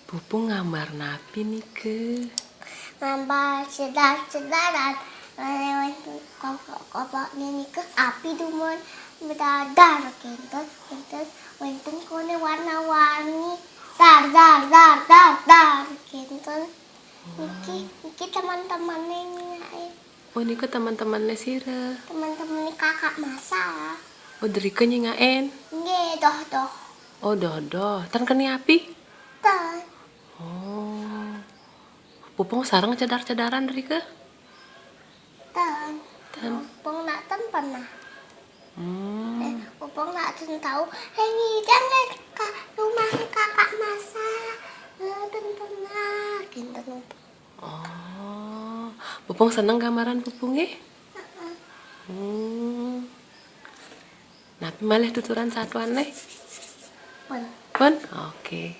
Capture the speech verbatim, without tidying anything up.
Pupung ngambar napi nike? Ngambar cedar-cedaran. Lewat kopok-kopoknya nike api dumun bedadar kinten, kinten. Wenten kone warna-warni. Dar, dar, dar, dar, dar kinten. Niki, niki teman-temannya nyingain. Oh, niku teman-temannya sira. Teman-temannya kakak masa. Oh, derike nyingain. Nggih, doh, doh. Oh, doh, doh. Ten keni api? Ten. Oh. Pupung sareng cedar-cedaran derike? Ten. Ten. Pupung nak ten pernah. Hmm. Eh, Pupung nak ten tahu. Hei, ngidang ke rumah kakak masa. Eh, ten pernah. Kinten. Oh, Pupung seneng gambaran Pupunge? Hmm. Napi malih tuturan satuane? Pun. Pun? Oke.